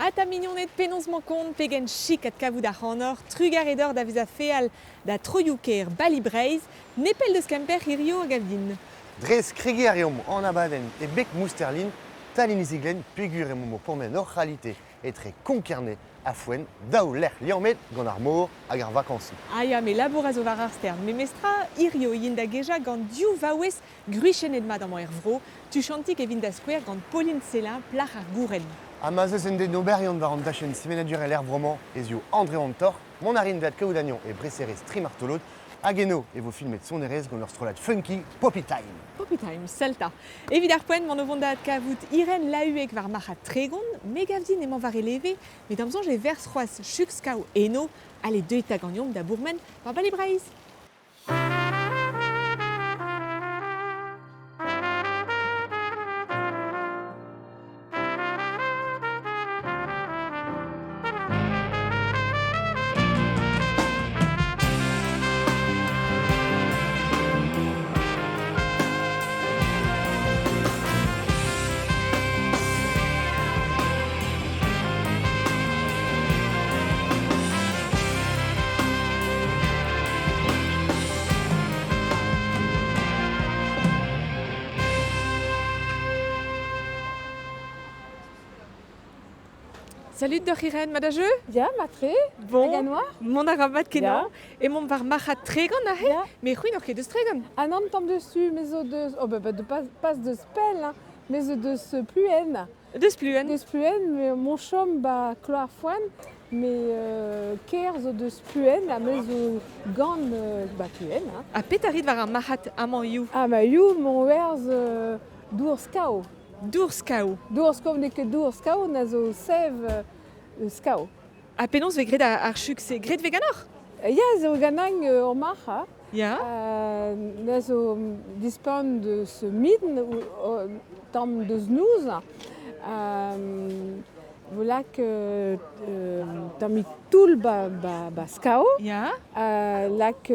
Ata mignoned, penaos 'mañ kont, pegen chik adkavout ac'hanoc'h, trugarez deoc'h da vezañ feal da troioù-kaer Bali Breizh, nepell deus Kemper hirio a gav din. Dres, kregiñ a reomp an abadenn e beg Mousterlin, tal Inizi-Glenn peogwir emaomp o pourmen hor c'halite etre Konk-Kerne ha Foenn, daou lec'h liammet gant ar mor hag ar vakañsoù. Ah ya, me labour a zo war ar stern. Memestra, hirio int da gejañ gant div vaouez gwriziennet-mat amañ er vro, tuchantik e vint da skouer gant Pauline Sellin, plac'h ar gouren. Ha ma'z eus un den oberiant war an dachenn sevenadurel er vro-mañ ez eo André an Torc'h, mont a rin da adkaout anezhañ e breserezh Tri Martolod hag eno e vo filmet sonerezh gant ur strollad funky Poppy Time. Poppy Time, sell 'ta. Evit ar poent, mont o vont da adkavout Irène Lahuec war marc'had Tregon. Me gav din emañ war e leve, met da'm soñj e verz c'hoazh Chug-Skav eno. Ale, deuit 'ta ganeomp da bourmen war Bali Breizh. Salut deoc'h Irène, mat da jeu? Ya, matre. Bon, Hag an oar? mont a ra mat kenañ. Ya. Emaomp war marc'had Tregon aze, Ya. met c'hwi n'oc'h ket deus Tregon. Ah non, tamm deus-tu, me zo deus... Oh, bah, bah, de pas, pas deus pell, hein, me zo deus Pluen. Deus Pluen. Deus Pluen, mais mon chom ba Kloar-Foenn, mais ker zo deus Pluen, ha me zo gant ba Pluen. Hein. Ha petra rit war ar marc'had amañ hiziv? Ah, ma you, mon werz dour skao. Dour skao. Dour skao n'eo ket dour skao, na zo sev skao. Ha penaos vez graet ar chug-se? Graet vez ganeoc'h? Ya, zo ganin ur marc'h, ha. Ya. Na zo dispan deus midn, tamm deus noz. Voilà que tammig toull ba, ba, ba skao. Ya. Lak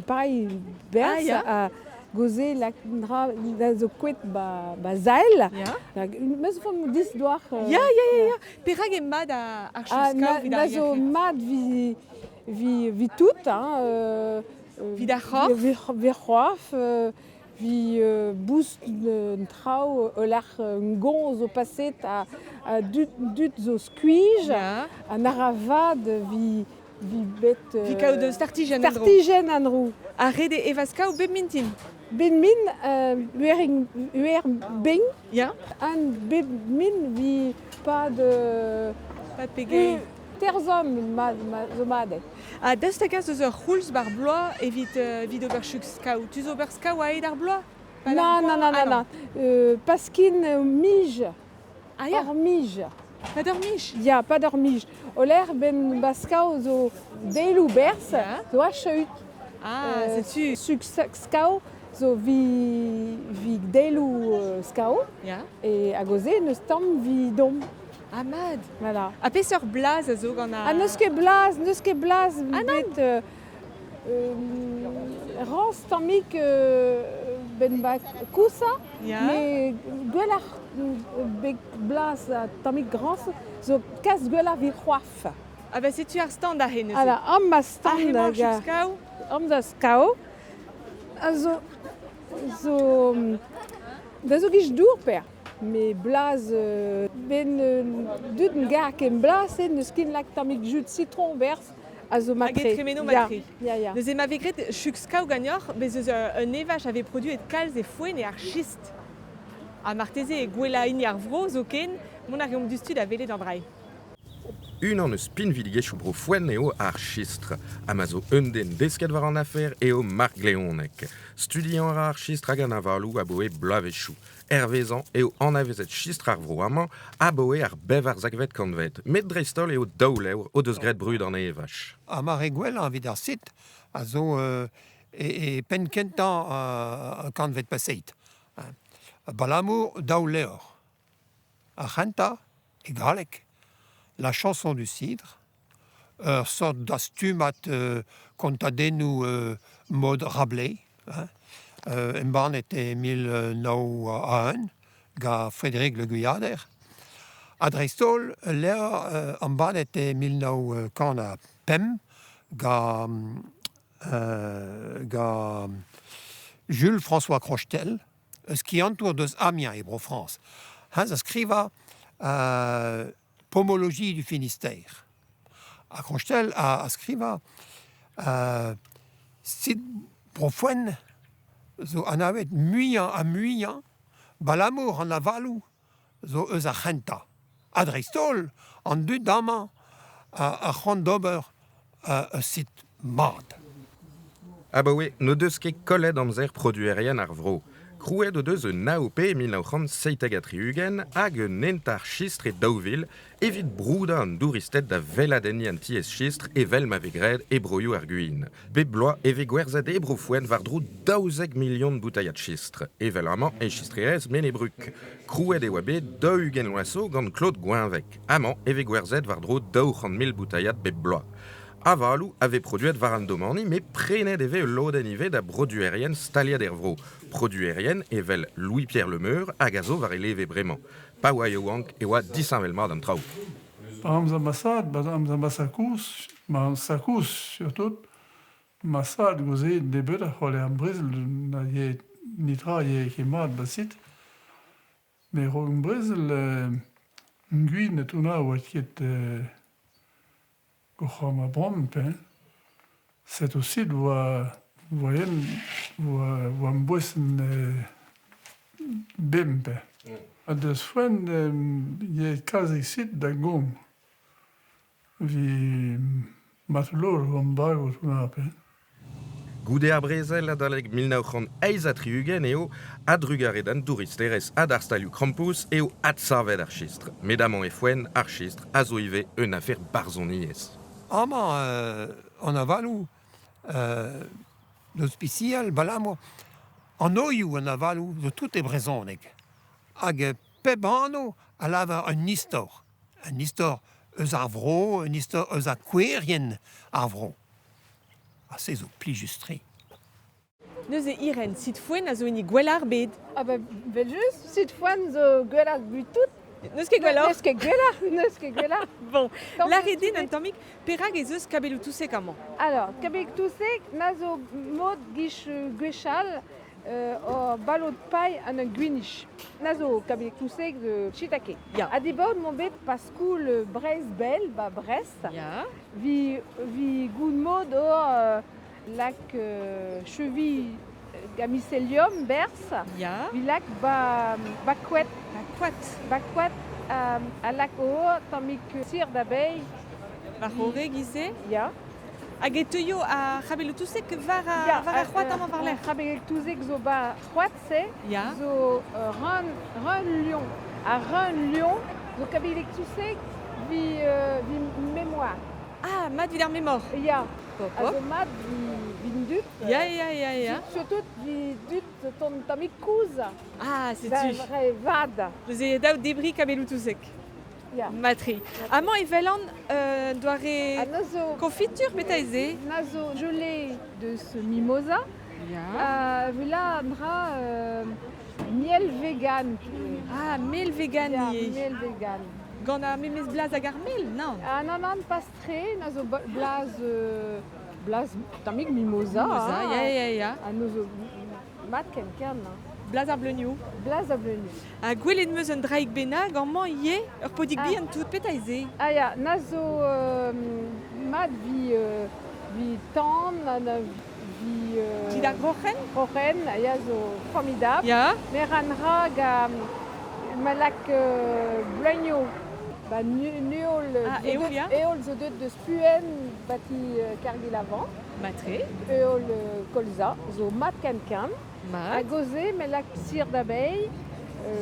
pailh berzh Ah, ya. ha goze lak dra da zo kouet ba, ba zael. Ya. Meus font disdoar. Ya, ya, ya, ya. Perak eo mat ar Ah, chug-skav na, evit na ar zo yec'hed? mat vi, vi, vi tout, hein, Evit ar c'horf? Vi, vi c'hoaf, vi boost un traoù lec'h un goñs zo paset ha, ha dud, dud zo skuizh, Ya. an aravad vi, vi bet... Vi kaout startijenn en-dro. Startijenn en-dro. Ha ret eo evañ skav bep mintin. Ben min, uer bing, Ya. an bep min vi pad... Pad pegeit? Terzom ma, ma, zo madet. Ha daoust hag ez eus ur c'houlz bar bloaz evit, evit ober chug skav? Tu zo ober skav a-hed ar bloaz? Pad ar Non, non, non, ah, non, non. Paskin mij. Ah ya, Ur mij. pad ur mij. Ya, pad ur mij. Oler ben baskav zo deilou berz, Ya. zo acheut. Ah, setu. Sug skav zo vi, vi deilou skav. Ya. E hag o se n'eus tamm vi dom. Ah, mat. Voilà. Ha peseurt blaz a zo gant ar... Ah, n'eus ket blaz, n'eus ket blaz Ah, non. bet rañs tammig ben ba kousañ, Ya. mais gwelloc'h bet blaz tammig grañs zo kas gwelloc'h evit c'hoaf. Ah bah setu ar stand aze neuze. Ala, am ma Ah, stand emañ ar hag a- chug-skav. am da skav a zo zo da zo gich dour per. Mais blaz ben dud gar ken blaz n'eus ket lak tammig jus de citron berz a zo Hag e matre. tremeno Ya, matre. ya, ya. Neuze ma vez graet chug-skav ganeoc'h, bez eus un evaj a vez produet kalz e foenn e ar chist. Ha marteze e gwellañ hini ar vro zoken, mont a reomp diouzhtu da welet an dra. Unan eus pinvidigezhioù bro Foenn eo ar chistr. Ha ma zo un den desket war an afer eo Marc Gleoneg. Studiañ a ra ar chistr hag an avaloù aboe bloavezhioù. Hervezañ eo anavezet chistr ar vro amañ aboe ar bevarzekvet kantved. Met dreist-holl eo daou levr o deus graet brud an evaj. Ar mare gwellañ evit ar sit a zo e, e penn kentañ kantved paseet. Abalamour daou levr. Ar c'hentañ, e galleg, La chanson du cidre, ur sort dastumad kontadennoù mod Rabelais, hein, embannet e 1901 gant Frédéric Le Guyader. Ha dreist-holl, ul levr embannet e 1905 gant gant Jules François Crochetel, eus skiantour deus Amiens e Bro-Frañs. Heñ a skriva Pomologie du Finistère. Ha Crochetel a skriva Sid Bro-Foenn zo anavet muiañ ha muiañ 'balamour an avaloù zo eus ar c'hentañ. Ha dreist-holl an dud amañ a c'hoant d'ober ur sit mat. Abaoe n'o deus ket kollet amzer produerien ar vro. Krouet o deus un AOP e 1977 hag un hent-ar chistr e 2000 evit broudañ an douristed da weladenniñ an tiez-chistr evel ma vez graet e broioù ar gwin. Bep bloaz e vez gwerzhet e Bro-Foenn war-dro 12 milion boutailhad chistr, evel amañ e chistrerezh Menebrug. Krouet e oa bet 40 vloaz zo gant Claude Gweñveg. Amañ e vez gwerzhet war-dro 200 000 boutailhad bep bloaz. Avaloù a vez produet war an domani met prenet e vez ul lodenn ivez da broduerien staliet er vro. Produerien evel Louis-Pierre Le Meur hag a zo war e leve bremañ. Pa oa yaouank e oa disheñvel-mat an traoù. Ba amzer ma zad, ba amzer ma sakouz, ma sakouz surtout, ma zad gouze nebeut a c'holle ar brezel na ye netra ye ket mat ba sit. Met a-raok an brezel gwin ha tout na oa ket oc'h ma bronn pe set aussi oa voaien oa oa boesenn bemp. Ha deus foenn ye kalzik sit da gom. Vi matlour an bago tout pe. Goude ar brezel adalek 1968 eo a-drugarez d'an touristerezh ha d'ar stalioù krampouezh eo adsavet ar chistr. Met amañ e foenn ar chistr a zo ivez un afer barzhoniezh. Amañ an avaloù n'eus spesial 'balamour an oioù an avaloù zo tout e brezhoneg. Hag pep anv a lavar un istor. Un istor eus ar vro, un istor eus ar kouerien ar vro. Ha se zo plijus-tre. Neuze Irène, sit foenn a zo hini gwellañ ar bed. Ah ba 'vel-just, sit foenn zo gwellañ evit tout. N'eus ket gwelloc'h? N'eus ket gwelloc'h, n'eus ket gwelloc'h. Bon, lâret din un tammig, perak ez eus kabelloù-touseg amañ? Alors, kabelloù-touseg, na zo mod giz gwechall ur balod pailh an ur gwinich. Na zo kabelloù-touseg de shiitake. Ya. Ha dibaot m'on bet pa skoul Breizh Bell, ba Brest. Ya. Vi, vi goût mod o lak cheville gamicelium berz. Ya. Vi lak ba, ba koad. Ba koad. Ba koad a lak o tammig sir da bei. War c'horre giz-se? Ya. Hag e teuio ar c'habelloù-touseg war, Ya, war ar c'hoad amañ war-lerc'h? C'habelloù-touseg zo ba c'hoad-se, Ya. zo Run, Run Lion. Ha Run Lion zo kabelleg-touseg vi, vi mémoire. Ah, mat evit ar memor. Ya, Hop, a hop. zo mat vi, vin dud. Ya, ya, ya, ya. Surtout vi dud ton tammig koulz. Ah, setu. Da re vad. Neuze dav debriñ kabelloù-touseg. Ya. Mat-tre. Amañ e welan un doare Ha na zo konfitur petra eo se? Na zo gelée deus mimosa. Ya. Ha vela an dra miel vegan. Ah, mel vegan Ya, ivez. miel vegan. Gant ar memes blaz hag ar mel, non? Ah non, non, pas tre. Na zo blaz, blaz tammig mimosa. Mimosa, hein. ya, ya, ya. Ha no zo mat ken-ken. Hein. Blaz ar bleunioù. Blaz ar bleunioù. Ha gwelet 'm eus un draig bennak amañ ivez, ur podig Ah. bihan tout, petra eo se? Ah ya, na zo mat vi, vi tan, na vi... Evit ar groc'hen? Groc'hen, ya zo formidable. Ya. Mer an ra ga ma lak bleunioù. Ba neol, Ah, eol, ya. eol zo deuet deus Puen bati Kergilavant. Matre. Eol kolza zo mat ken-ken. Mat. Hag oze me lak sir d'abeilh.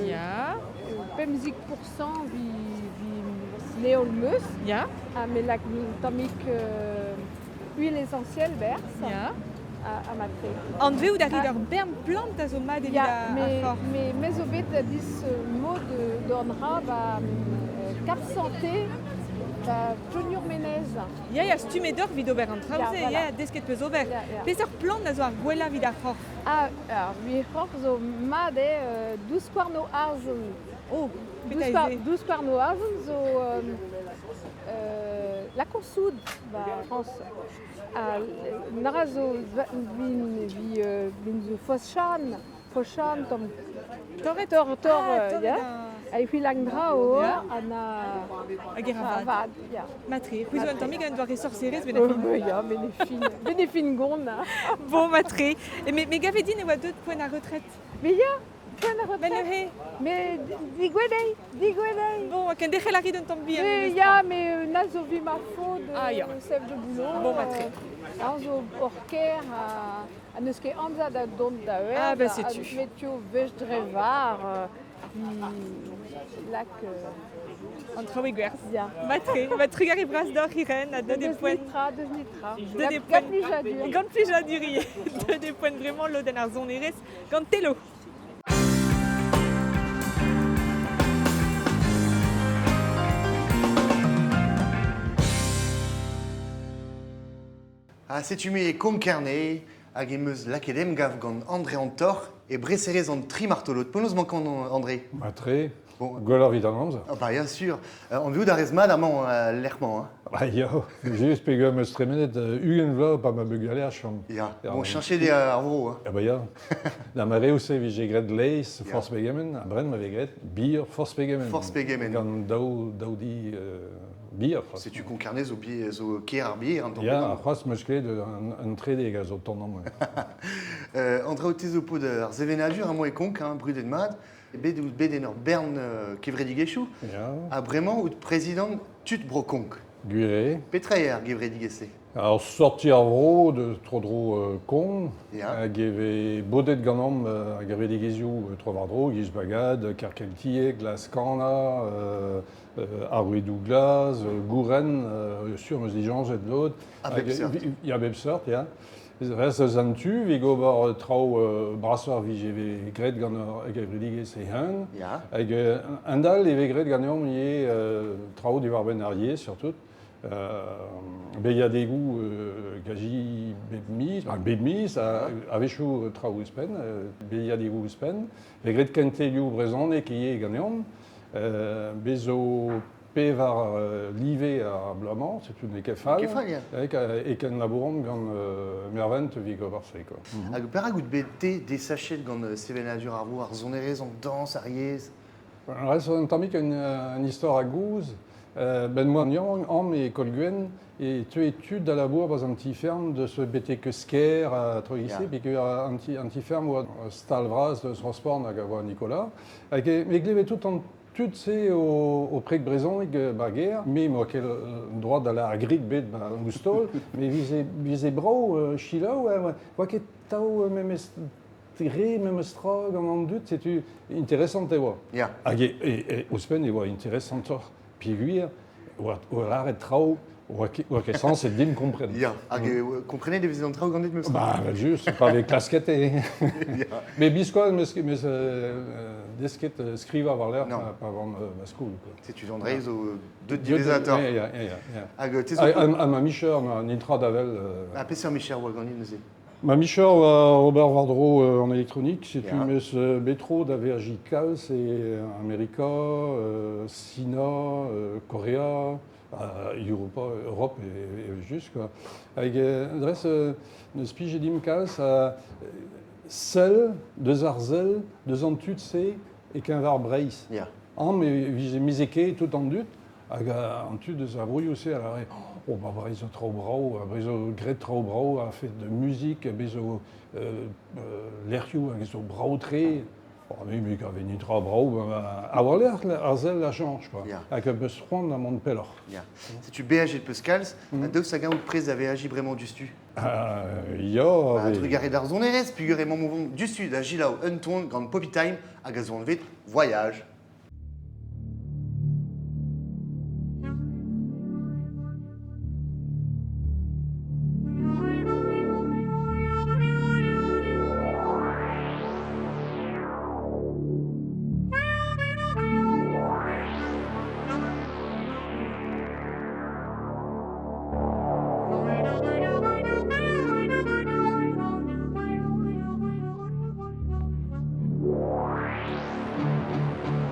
Ya. 15% vi, vi neol meus. Ya. Ha me lak tammig huile essentielle berz. Ya. Ha matre. Anveout a rit ur bern plant a zo mat evit Ya, ar me, c'horf. me, me zo bet dis mod d'an ra ba Cap Santé ba Plougnour Menez. Ya, ya, stummet oc'h evit ober an traoù-se, Ya, voilà. ya, desket peus ober. Ya, ya. Peseurt plant a zo ar gwellañ evit ar c'horf? Ah, ar vi c'horf zo mat eo douskouarn o arzh. Oh, petra eo se? Douce Noazen zo la Consoud ba Frañs. Ha nara zo vin vi vin zo Foshan, Foshan tamm Torret tor tor Ah, torret ya. ar- Ha e c'hwi dra o Ya. ha na Hag e ra vat, ya. Matre. C'hwi zo un tammig un doare sorcerez ben a fin. Ya, ben e fin, ben e fin gont. ha. Bon, matre. E me gavet din e oa deut poent a retret. Mais ya, poent a Ben retret. neuze. Mais digwedei, digwedei. Bon, kenderc'hel a rit un tamm bihan. Mais memestra. ya, mais na zo vi ma faot Ah, ya. chef de boulot. Bon, matre. An zo orker a, a neus ket amzer da dont da ur. Ah, ben, setu. Metio vech drevar, vi lak... An traoù e gwerz. ya. Matre. Ma trugar e bras d'or Irène, a deut e Deus poent. nitra, deus nitra. Deut e Gant poent. plijadur. Gant plijadur ivez. Deut e poent vraiment lodenn ar sonerezh gant Telo. Ha setu me e Konk-Kerne hag em eus lakaet emgav gant André Antor e breserez an tri martolod. Penaos mañ André? Matre, Bon. gwelloc'h evit an amzer. Ah bah bien sûr. On veut d'ar mat amañ l'ermañ. Hein. Ba ya, just peogwir em eus tremenet ugent vloaz pa ma bugale a chom. Ya. Ya, Bon, bon. cheñchet eo ar vro. Hein. Ah ba ya. Da ma reo-se vije graet laezh Ya. forzh pegement, a bren ma vez graet bir forzh pegement. Forzh pegement. Gant daou, daou di bir. c'hoazh. Setu Konk-Kerne zo, bi, zo ker ar bir. An tamm Ya, bihan. ar c'hoazh 'm eus klevet un trede hag a zo ton amañ. André o te zo pod ar sevenadur amañ e Konk, hein, brudet mat. Bet out bet en ur bern kevredigezhioù. Ya, Ha bremañ out prezidant tud bro Konk. gwir eo. Petra eo ar gevredigezh-se? Alors, sorti ar vro de tro-dro Kon, Ya. hag e vez bodet ganeomp hag a vez tro war-dro, giz bagad, Kerkeltiek, Glaskana, ar Douglas, Gouren, sur meus dijañjet lod. A bep Hag, seurt. Ya, bep seurt, ya. Rest eus an tu, vi gober traoù brasoc'h vije vez graet gant ar gevredigezh e hun. Ya. Hag an dal e vez graet ganeomp ivez traoù diwar-benn ar yezh, surtout. Beiadegoù gaji bep miz, enfin, bep miz, a-wechoù traoù ouzhpenn, beiadegoù ouzhpenn. Vez graet kentelioù brezhoneg ivez ganeomp. Bez zo pevar live ar bloaz-mañ, setu n'eo ket fall. Ket fall, ya. Hag e ken labouromp gant Mervent evit gober se, quoi. Hag perak out bet te desachet gant sevenadur ar vro, ar sonerezh, an dañs, ar yezh? Rest un tammig un istor a gouz. Ben moan yaouank am e Kolguen e teue tud da labour baz an ti-ferm deus betek Sker a Troïse, Ya. peogwir an ti-ferm oa stal vras deus Rosporn hag a oa Nicolas. Hag e, me gleve tout an tud-se o preg brezhoneg ba ger, me m'oa ket droit da la grik bet ba an oustol, me vize brao chilaou, oa ket tao memes re memes tra gant an dud, setu interesant e oa. Ya. Hag e ouzhpenn e oa interesantoc'h peogwir oa lâret traoù oa ket sañset din kompren. Ya. Hag komprenet e veze an traoù ganit memes tra? Ba, evel just, pa vez klasket e. Ya. Mais biskoazh meus desket skrivañ war-lerc'h Non. pa van ma skol, quoi. Setu André zo deut diwezhatoc'h. Ya, ya, ya, ya. Hag te zo... Ha ma micher, ma nintra d'avel... Ha peseurt micher oa ganit neuze? Ma micher oa ober war-dro en électronique, setu Ya. meus betro da veajiñ kalz e Amerika, Sina, Korea, Europa, Europe e just, quoi. Hag dres, neus pije dim kalz a sell, deus ar sell, deus an tud-se e keñver Breizh. Ya. Am e vije mizeke tout an dud, hag an tud deus ar broioù-se a lâre, oh, ba Breizh zo traoù brav, Breizh zo graet traoù brav, a fet de muzik, bez zo lec'hioù hag zo brav-tre. Oh, me gave nitra brav, ba, a war-lerc'h ar sell a chañch, quoi. Ya. Hag beus c'hoant da mont pelloc'h. Ya. Setu beajet peus kalz, ha daoust hag out prez da veajiñ bremañ dustu? Ya, Ba, ve- trugarez d'ar sonerezh, peogwir emañ movomp dustu da gilaou un ton gant Poppy Time hag a zo anvet Voyage. Thank you.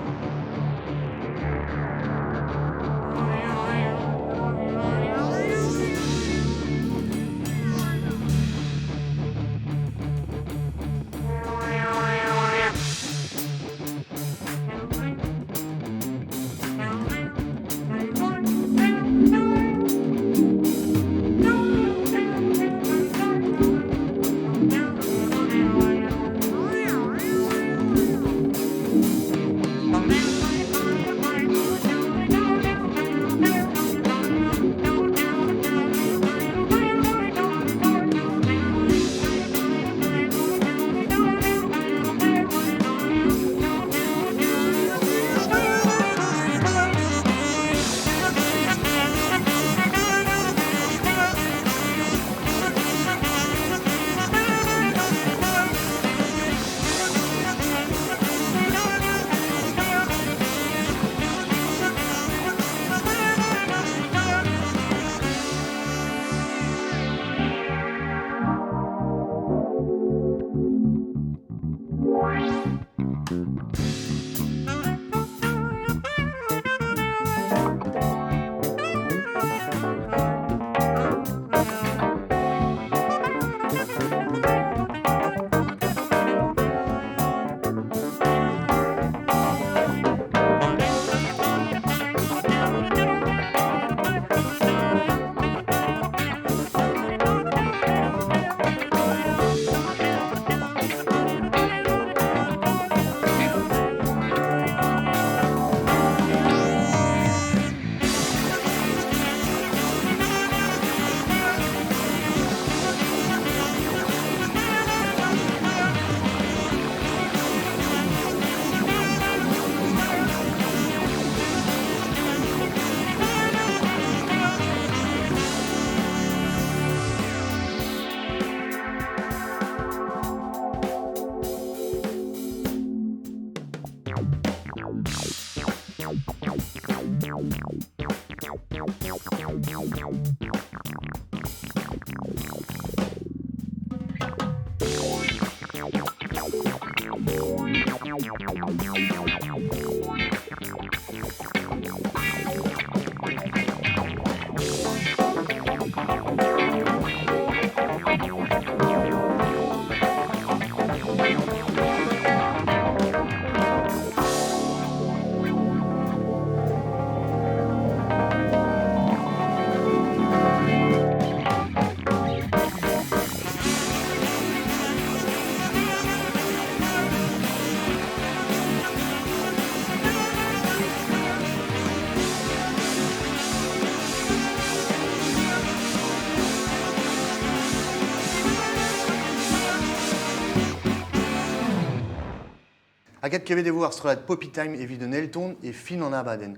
Hag kevet e vo ar strollad Poppy Time evit un Elton e fin an abadenn.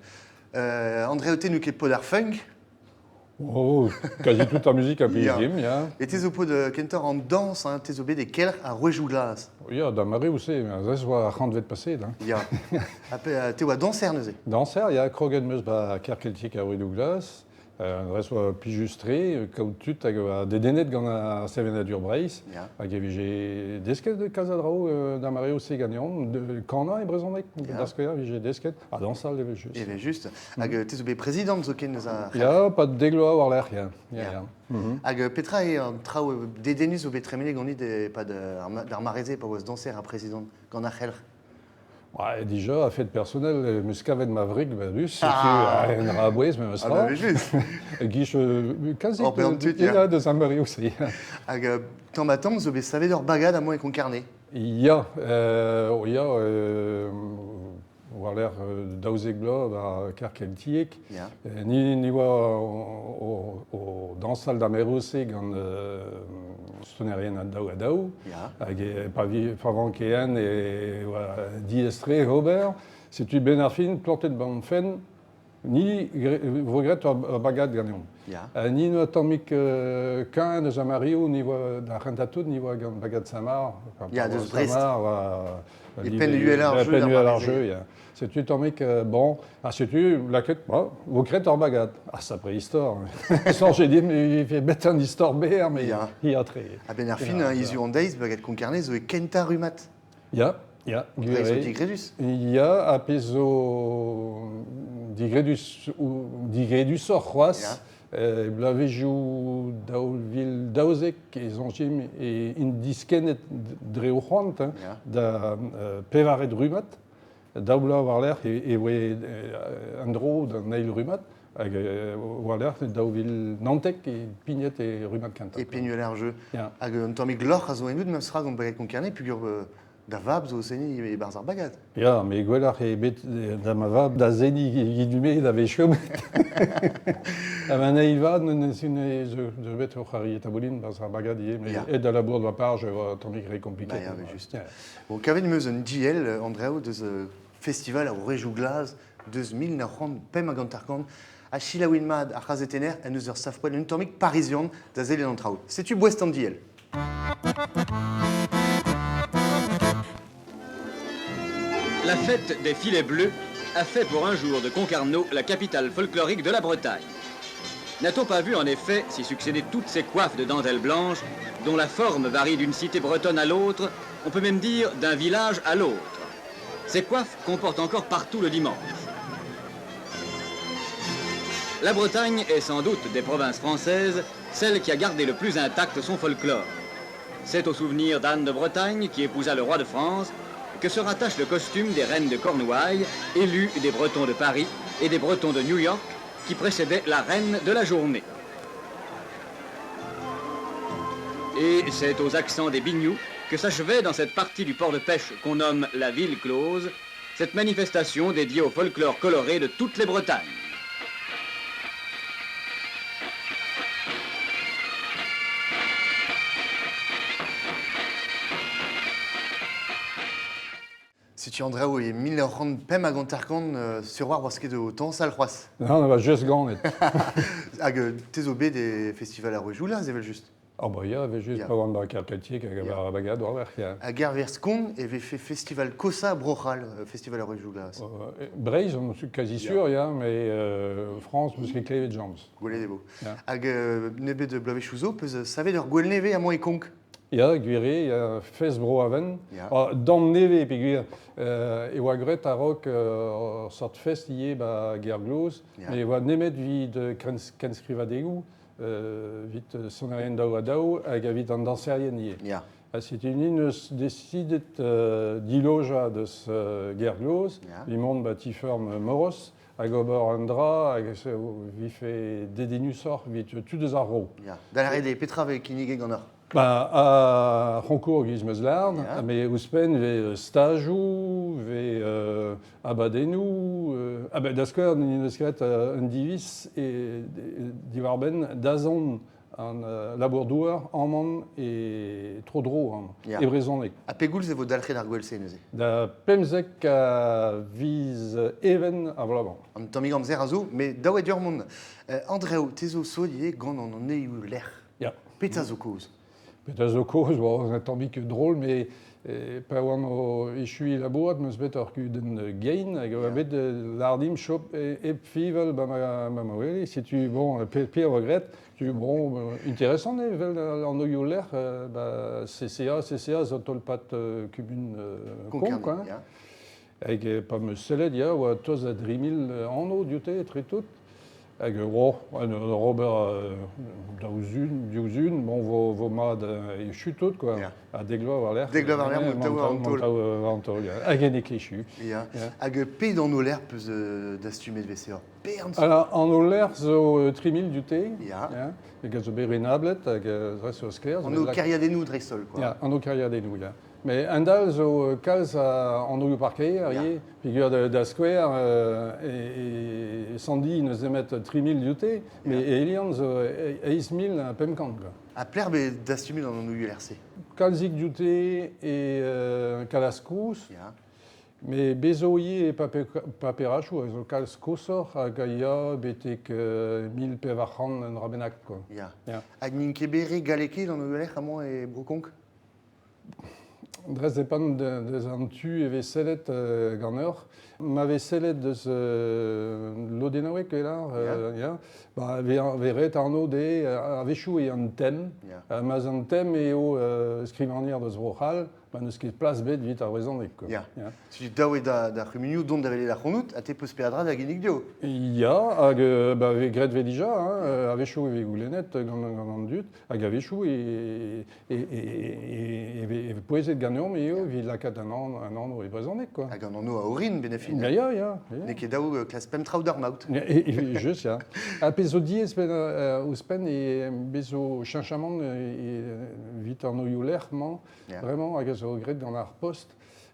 André Ote n'eo ket pod ar funk. Oh, quasi toute la musique a plijet, ya. E te zo pod kentoc'h an dañs, hein, te zo bet e kelc'h ar rouejoù glas. Ya, da mare ouzh-se, ez oa ar c'hantvet paset. Hein. Ya. Ha te oa danser neuze? Danser, ya, kroget 'm eus ba Ker Keltiek ar rouedoù glas. Dres oa plijus-tre, kaout tud hag oa dedennet gant ar sevenadur Breizh. Hag e vije desket kalz a draoù da mareoù-se ganeomp, kanañ e brezhoneg, da skouer, vije desket, ha dañsal evel-just. Evel-just. Hag te zo bet prezidant zoken eus ar... Ya, pa dek vloaz war-lerc'h, ya. Ya. Hag petra eo an traoù dedennus zo bet tremenet ganit e-pad ar mare-se pa oas dañser ha prezidant gant ar c'helc'h? Ouais, déjà, a-fet personnel, 'm eus kavet ma wreg ba-dus, setu un dra a-bouez memes tra. Ah bah juste. Giz quasi ya deus ar mareoù-se. Hag tamm-ha-tamm zo bet savet ur bagad amañ e Konkarne. Ya, ya, war-lerc'h 12 bloaz ba kêr keltiek. Ni oa o dañsal d'ar mareoù-se gant sonerien an daou ha daou. Hag pa vanke en e oa diaes-tre ober. Setu benn ar fin, plantet ban fenn, ni vo graet ur bagad ganeomp. Ni noa tammig kuñv eus ar mareoù, ni oa d'ar rentañ tout, ni oa gant bagad Saint-Marc. Ya, deus Brest. E penn uhel ar jeu. Penn uhel ar jeu, ya. Setu tammig, bon, ha setu lakaet, bon, vo graet ur bagad. Ah, sapre istor. Soñjet dimp e vefe bet un istor berr, mais hir-tre. A-benn ar fin, hiziv an deiz, bagad Konkarne zo e kentañ rummad. Ya, ya. Gwir zo digredus. Ya, ha pezh zo digredus, digredusoc'h c'hoazh, bloavezhioù 2012 e soñjimp e int diskennet dre o c'hoant da pevaret rummad. Daou bloaz war-lerc'h e voe an dro d'an eil rummad hag war-lerc'h 2019 e pignet e rummad kentañ. E pignet ar jeu. Hag un tammig lorc'h a zo ennout memes tra gant Bagad Konkarne peogwir da vab zo o seniñ e-barzh ar bagad. Ya, met gwelloc'h eo bet da ma vab da seniñ evit-me da vezh chomet. Ha ma eil vad zo bet o c'hoari taboulin barzh ar bagad ivez, mais aet da labour da parj e oa tammig re compliqué. Bah, ya, juste. Bon, kavet 'm eus un diell, Andrev, deus festival ar Wrejou Glas deus 1955 ha selaouit mat ar c'hazetenner en deus ur sav-poent un tammig parizian da sellet an traoù. Setu boest an diell. La fête des filets bleus a fait pour un jour de Concarneau la capitale folklorique de la Bretagne. N'a-t-on pas vu en effet s'y succéder toutes ces coiffes de dentelle blanche dont la forme varie d'une cité bretonne à l'autre, on peut même dire d'un village à l'autre. Ces coiffes comportent encore partout le dimanche. La Bretagne est sans doute des provinces françaises celle qui a gardé le plus intact son folklore. C'est au souvenir d'Anne de Bretagne, qui épousa le roi de France, que se rattache le costume des reines de Cornouailles, élues des Bretons de Paris et des Bretons de New York, qui précédait la reine de la journée. Et c'est aux accents des Bignoux que s'achevait dans cette partie du port de pêche qu'on nomme la ville close, cette manifestation dédiée au folklore coloré de toutes les Bretagnes. Setu an draoù e 1955 sur war oas ket o tañsal c'hoazh. Non, on va just ganet. Hag te zo bet e festival ar Roujoulaz evel-just. Ah ba ya, evel just, pa oan ba Kerkeltiek hag ar bagad war-lerc'h, ya. Hag ar Verskont e vefe festival kosa Bro-C'hall, festival ar Rejou Glas. Breizh, on suis quasi sûr, ya, mais France, meus ket klevet james. Gwelet e vo. Hag nebeut bloavezhioù zo, peus savet ur gwel nevez amañ e Konk? Ya, gwir eo, ya, fest Bro-Aven. Damm nevez, peogwir e oa graet a-raok ur sort fest ivez ba Gergloz, met e oa nemet evit kenskrivadegoù, evit sonerien daou-ha-daou hag evit an dañserien ivez. Ha setu ni neus desidet dilojañ deus Gergloz, evit mont ba ti-feurm Moros, hag ober un dra hag e vefe dedennusoc'h evit tud eus ar vro. Ya. Da lâret eo, petra vez kinniget ganeoc'h? Ba, ar c'honkour giz 'meus lâret, met ouzhpenn 'vez stajoù, 'vez abadennoù. Ah ben da skouer, ni 'neus graet un diviz e, diwar-benn dazont an labour-douar amañ e tro-dro amañ, e brezhoneg. Ha pegoulz e vo dalc'het ar gouel-se neuze? Da 15 a viz Even ar bloaz-mañ. An tammig amzer a zo, met dav eo deoc'h mont. Andrev, te zo sot ivez gant an anezioù lec'h. Petra zo kaoz? Petra zo kaoz? Bon, un tammig drôle, mais pa oan o echuiñ labourat, 'm eus bet ur kudenn gein hag a oa bet lâr dimp chom hep fiñval ba ma wele. Setu, bon, pe a oa graet. Setu, bon, intéressant eo evel an oioù-lec'h, ba CCA, CCA zo tolpad kumun Konk, quoi. Hag pa 'm eus sellet, ya, oa tost da 3000 anv dioute etre tout. Hag oh, en ur ober daou zun, div zun, bon, vo, vo mat echu tout, quoi. Ha dek vloaz war-lerc'h. Dek vloaz war-lerc'h, mont war an taol. War an taol, ya. Hag en echu. Ya. Hag pet anv-lec'h peus dastumet vese ur bern? Alors, anv-lec'h zo 3000 dioute. Ya. Hag a zo bet renablet, hag dres zo sklaer. Anv kêriadennoù dreist-holl, quoi. Ya, anv kêriadennoù, ya. Mais un dal zo kalz a anvioù parkeier ivez, peogwir da skouer e Sandy n'eus nemet 3000 dioute, mais e Elian zo 8500. Quoi. Ha pelec'h bet dastumet an anvioù lec'h-se? Kalzik dioute e Kalaskouz, met bez zo ivez e paperachoù a zo kalz koshoc'h hag a ya betek 1400 un dra bennak. Quoi. Hag n'int ket bet re gallekaet an anvioù lec'h amañ e Bro-Konk? Dres depend deus an tu e vez sellet ganeoc'h. Ma vez sellet deus lodennaoueg eo là, ya, ba vez ret anv dezhe a-wechoù eo an tem. Ma 'z an tem eo skrivagner deus Bro-C'hall, ma n'eus ket plas bet evit ar brezhoneg. Quoi. Ya. Setu dav eo d'ar c'humunioù dont da welet ac'hanout ha te peus peadra da ginnig dezho. Ya, hag ba vez graet vez dija, hein, a-wechoù e vez goulennet gant an dud, hag a-wechoù e e pouezet ganeomp eo evit lakaat an anv e brezhoneg quoi. Hag an anv a orin benefin. Ya, ya, ya. N'eo ket dav klas pemp traoù d'ar maout. Just, ya. Ha pezh zo diaes ouzhpenn e bez zo cheñchamant evit an anvioù-lec'h-mañ, vraiment, hag a zo graet gant ar Post.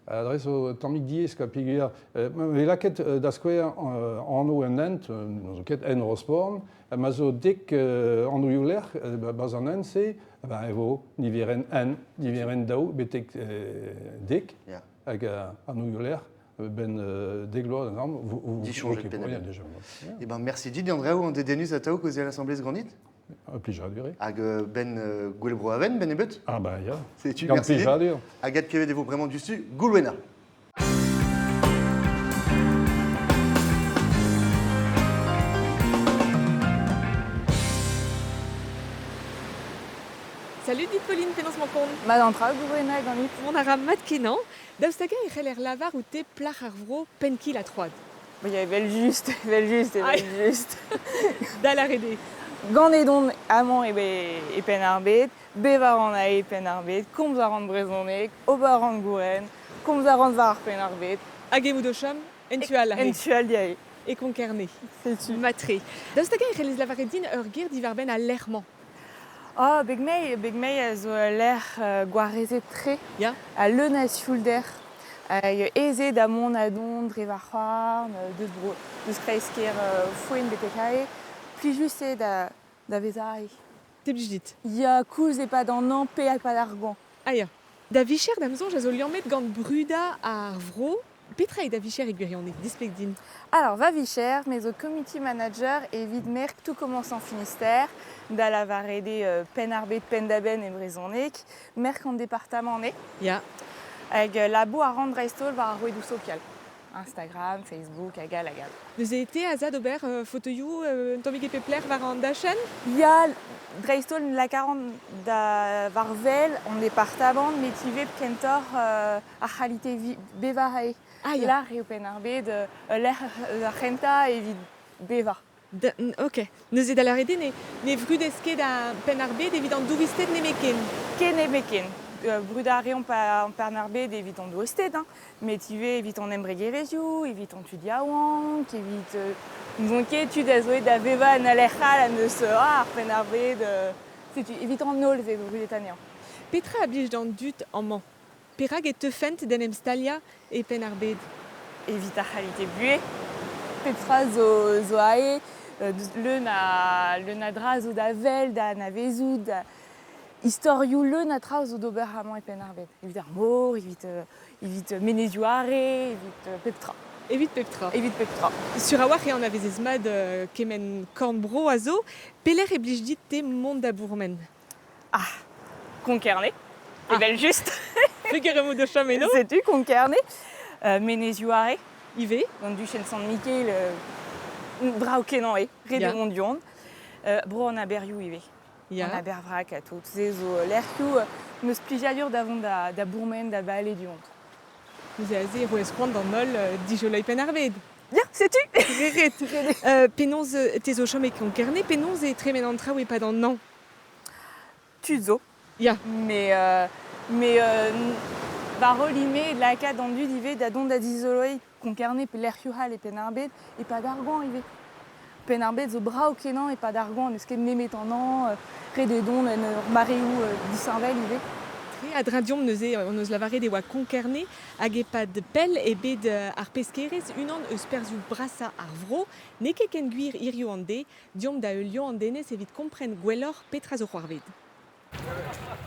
Dre zo tammig diaes quoi, peogwir vez lakaet da skouer anv un hent, n'zo ket en Rosporn, ma zo dek anvioù-lec'h barzh an hent-se, ba e vo niverenn un, niverenn daou betek dek, hag anvioù-lec'h ben dek vloaz an Disoñjet penn Eh ben merci dit Andrew an dedennus atav kaozeal asambles ganit. Plijadur eo. Hag ben gwell bro aven, ben nebeut. Ah bah ya. Setu, Gant merci dit. plijadur. Hag adkevet e vo bremañ diouzhtu Goulwena. Salut dit Pauline, penaos 'mañ kont? Mat an traoù Goulwena ganit? Mont a ra mat-kenañ. Daoust hag-eñ e c'heller lavar oute plac'h ar vro penn-kil ha troad? Ya, evel-just, evel-just, evel-just. Da lâret eo. Ganet on amañ e Penn-ar-Bed, bevañ a ran e Penn-ar-Bed, komz a ran brezhoneg, ober a ran gouren, komz a ran war ar Penn-ar-Bed. Hag emaout o chom en tu all En tu all dezhi. E Konk-Kerne. Setu. Matre. Daoust hag-eñ e c'hellez lavaret din ur ger diwar-benn al lec'h-mañ? Oh, Begmei, Begmei a zo ul lec'h gwarezet-tre ha leun a sioulder. Hag aes eo da mont ha dont dre va c'houarn, deus bro, deus kreiz-kêr Fouen betek aze. Plijus eo da, da vezañ aze. Te blij dit? Ya, koulz e-pad an hañv pe e-pad ar goañv. Ah ya. Da vicher, da'm soñj, a zo liammet gant brudañ ar vro. Petra eo da vicher e gwirionez, displeg din. Alors, va vicher, me zo community manager evit merk tout commence en Finistère, da lavaret eo Penn-ar-Bed penn-da-benn e brezhoneg, merk an departamant eo. Ya. Hag labour a ran dreist-holl war ar rouedoù sokial. Instagram, Facebook, hag all hag all. Neuze te az a d'ober fotoioù un tammig e pep lec'h war an dachenn? Ya, dreist-holl lakaran da war wel an departamant met ivez kentoc'h ar c'halite bevañ eo. Ah ya. Lar eo Penn-ar-Bed ul lec'h eus ar c'hentañ evit bevañ. Ok. Neuze da lâret eo ne vrudez ket ar Penn-ar-Bed evit an douristed nemetken? Ken nemetken. Brudañ a reomp an Penn-ar-Bed evit an douristed, hein, met ivez evit an embregerezhioù, evit an tud yaouank, evit n'ouzon ket tud a zo aet da vevañ en ul lec'h all ha neus ah, ar Penn-ar-Bed, setu evit an holl e vez brudet anezhañ. Petra a blij d'an dud amañ? Perak e teufent d'en em staliañ e Penn-ar-Bed? Evit ar c'halite buhez, pep tra zo aze, leun a leun a dra zo da wel, da anavezout, da istorioù leun a traoù zo d'ober amañ e Penn-ar-Bed. Evit ar mor, evit evit Menezioù Are, evit pep tra. Evit pep tra. Evit pep tra. Sur a-walc'h e anavezez mat kement korn-bro a zo. Pelec'h e blij dit-te mont da bourmen? Ah, Konk-Kerne, evel-just. Peger emaout o chom eno? Setu Konk-Kerne. Menezioù Are. Ivez. Gant duchenn Sant-Mikael, brav-kenañ eo, ret eo mont du-hont. Bro an aberioù ivez. An aber-vrak ha tout. Se zo lec'hioù 'm eus plijadur da vont da bourmen, da vale du-hont. Neuze aze e roez c'hoant d'an holl dijoloiñ Penn-ar-Bed. Ya, setu! Ret. Penaos te zo chom e Konk-Kerne, penaos e tremen an traoù e-pad an hañv? Tud zo. Ya. Mais, mais va roll ivez lakaat an dud ivez da dont da dizoloiñ Konk-Kerne pe lec'hioù all e Penn-ar-Bed e-pad ar goañv ivez. Penn-ar-Bed zo brav-kenañ e-pad ar goañv, n'eus ket nemet an hañv, ret eo dont en ur mareoù disheñvel ivez. Tre a-dreñv deomp neuze hon eus lavaret e oa Konk-Kerne hag e-pad pell eo bet ar peskerezh unan eus perzhioù brasañ ar vro. N'eo ket ken gwir hiziv an deiz. Deomp da heuliañ an denez evit kompren gwelloc'h petra zo c'hoarvezet.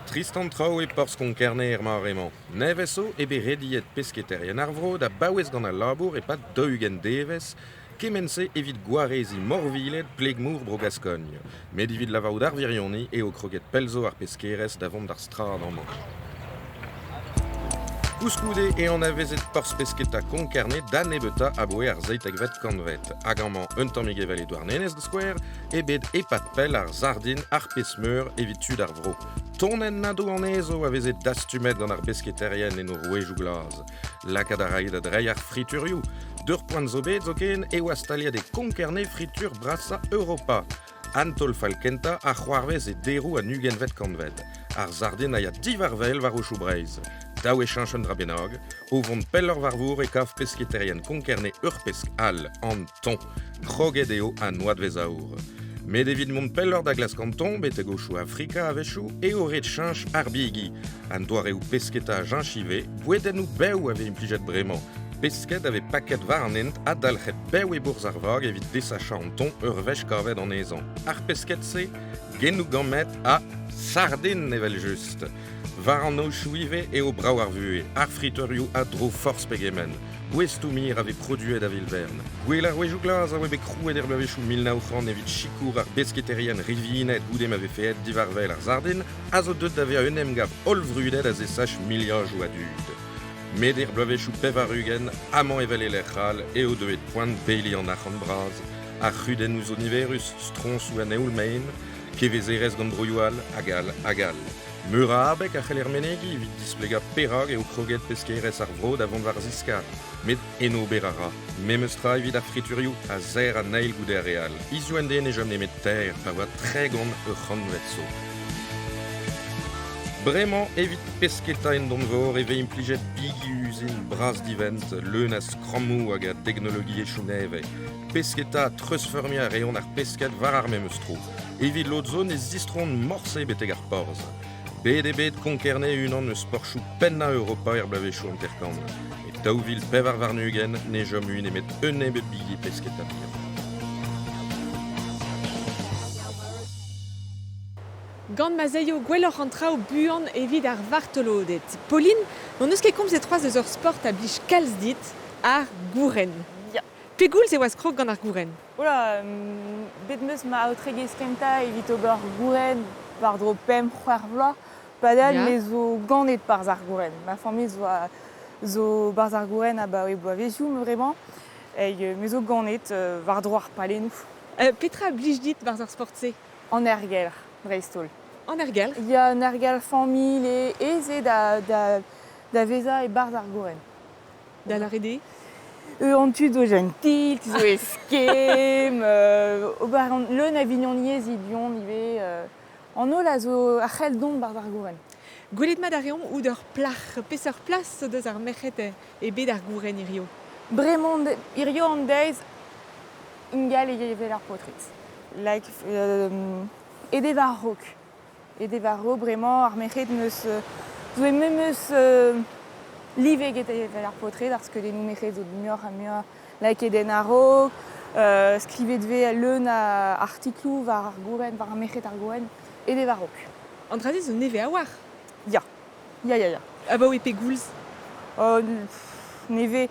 Trist an traoù e porzh Konk-Kerne er mare-mañ. Nevez zo eo bet rediet pesketaerien ar vro da baouez gant al labour e-pad 40 devezh, kement-se evit gwareziñ morviled pleg-mor Bro-Gaskogn. Met evit lavarout ar wirionez eo kroget pell zo ar peskerezh da vont d'ar strad amañ. Koulskoude e anavezet porzh-pesketa Konk-Kerne da nebeutañ aboe ar seitekvet kantved. Hag amañ un tammig evel e Douarnenez da skouer, eo bet e-pad pell ar sardin ar pezh-meur evit tud ar vro. Tonennadoù anezho a veze dastumet gant ar besketaerien en o rouejoù glas. Lakaat a rae da dreiñ ar friturioù. D'ur poent zo bet zoken e oa staliet e Konk-Kerne fritur brasañ Europa. An taol-fall kentañ a c'hoarvez e deroù an ugentvet kantved. Ar sardin a ya diwar-wel war aochoù Breizh. Dav eo cheñch un dra bennak. O vont pelloc'h war vor e kav pesketaerien Konk-Kerne ur pesk all, an ton. Kroget eo an oadvezh aour. Met evit mont pelloc'h da glask an ton betek aochoù Afrika a-wechoù eo ret cheñch ar bigi. An doareoù pesketa a cheñch ivez, bouedennoù bev a vez implijet bremañ. Pesked a vez paket war an hent ha dalc'het bev e-bourzh ar vag evit desachañ an ton ur wech kavet anezhañ. Ar pesked-se, genoù gammet ha sardin evel-just. War an aochoù ivez eo brav ar vuhez, ar friteurioù a dro forzh pegement. Gouestoù-mir a vez produet a-vil-vern. Gwell ar rouejoù glas a oa bet krouet er bloavezhioù 1900 evit sikour ar besketaerien rivinet goude ma vefe aet diwar-wel ar sardin, a zo deuet da vezañ un emgav hollvrudet a zesach miliadoù a dud. Met er bloavezhioù 80, amañ evel e lec'h all, eo deuet poent beiliñ an arc'hant bras, ar c'hudennoù zo niverus, stroñsoù an eoul-maen, kevezerezh gant broioù all, hag all, hag all. Meur a abeg a c'heller menegiñ evit displegañ perak eo kroget peskerezh ar vro da vont war ziskar. Met en ober a ra. Memes tra evit ar friturioù a serr an eil goude ar re all. Hiziv en den ne chom nemet teir pa oa 30 ur c'hantved zo. Bremañ, evit pesketa en donvor e vez implijet bigi-uzin bras-divent leun a skrammoù hag a deknologiezhioù nevez. Pesketa ha treuzfeurmiñ a reont ar pesked war ar memes tro. Evit lod zo ne zistront morse betek ar porzh. Bet eo bet Konk-Kerne unan eus porzhioù pennañ Europa er bloavezhioù hanter-kant. E 2024 ne chom mui nemet un nebeud bigi pesketa bihan. Gant ma 'z aio gwelloc'h an traoù buan evit ar vartoloded. Pauline, n'hon eus ket komzet c'hoazh eus ur sport a blij kalz dit. ar gouren. Ya. Pegoulz e oas krog gant ar gouren? Oula, bet 'm eus ma aotregezh kentañ evit ober gouren war-dro pemp c'hwec'h vloaz. Padal me zo ganet 'barzh ar gouren. Ma familh zo, zo 'barzh ar gouren abaoe bloavezhioù bremañ. Hag me zo ganet war-dro ar palennoù. Petra a blij dit 'barzh ar sport-se? An aergelc'h, dreist-holl. An aergelc'h? Ya, un aergelc'h familh eo aes eo da, da, da vezañ e-barzh ar gouren. Da lâret eo? An tud zo jentil, tud zo eskemm, ober a ran leun a vignoniezh hiziv ivez. An holl a zo a c'hell dont 'barzh ar gouren. Gwelet mat a reomp out ur plac'h. Peseurt plas o deus ar merc'hed e bed ar gouren hiziv? Bremañ hiziv an deiz ingal eo evel ar paotred. Like aet eo war-raok. Aet eo war-raok bremañ ar merc'hed 'meus zo memes live get evel ar paotred, ar skeudennoù merc'hed zo muioc'h ha muioc'h lakaet en a-raok. Skrivet 'vez leun a artikloù war ar gouren, war ar merc'hed ar gouren. Aet eo war-raok. An dra-se zo nevez a-walc'h. Ya. Ya, ya, ya. Abaoe pegoulz? Oh, nevez.